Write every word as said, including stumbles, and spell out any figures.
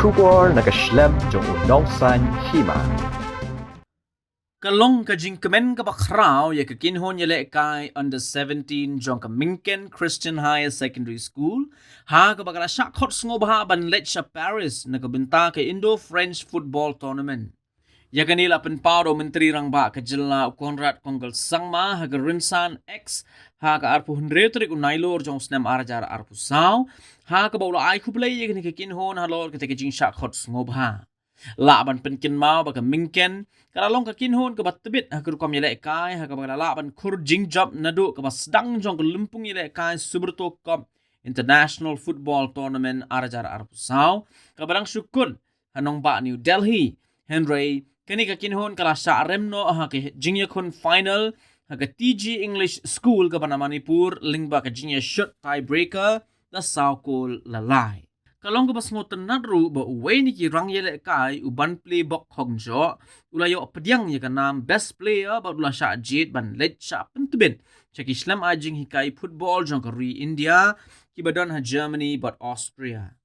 Khubor na ka shlem jong u nongsaiñ hima. Ka long ka jingkmen kaba khraw ïa ka kynhun ïalehkai under seventeen jong ka Minken Christian Higher Secondary School, ha kaba ka la shah khot sngewbha ban leit sha Paris na ka bynta ka Indo-French Football Tournament. Ïa kane la pynpaw da u Myntri Rangbah ka jylla u Conrad Kongkal Sangma ha ka rynsan X ha ka arphew hynriew tarik u Nailur jong u snem ar hajar arphew saw, ha kaba u la ai khublei ïa kane ka kynhun halor kata ka jingshah khot sngewbha. Lah ban pynkynmaw ba ka Minken ka la long ka kynhun kaba tbit ha ka rukom ïalehkai, ha kaba ka la lah ban khur jingjop naduh kaba sdang jong ka lympung ïalehkai Subrata Cup International Football Tournament ar hajar arphew saw, kaba dang shu kut ha nongbah New Delhi. Hynrei kane ka kynhun ka la shah rem noh ha ka jingïakhun final ha ka T G English School kaba na Manipur lyngba ka jingïashut tiebreaker da saw kol la lai. Ka long kaba sngewtynnad ruh ba uwei na ki rangïalehkai, u Banpli Bokkhongjoh, u la ïoh pdiang ïa ka nam best player bad u la shah jied ban leit shah pyntbit sha ki shlem ai jinghikai football jong ka ri India kiba don ha Germany bad Austria.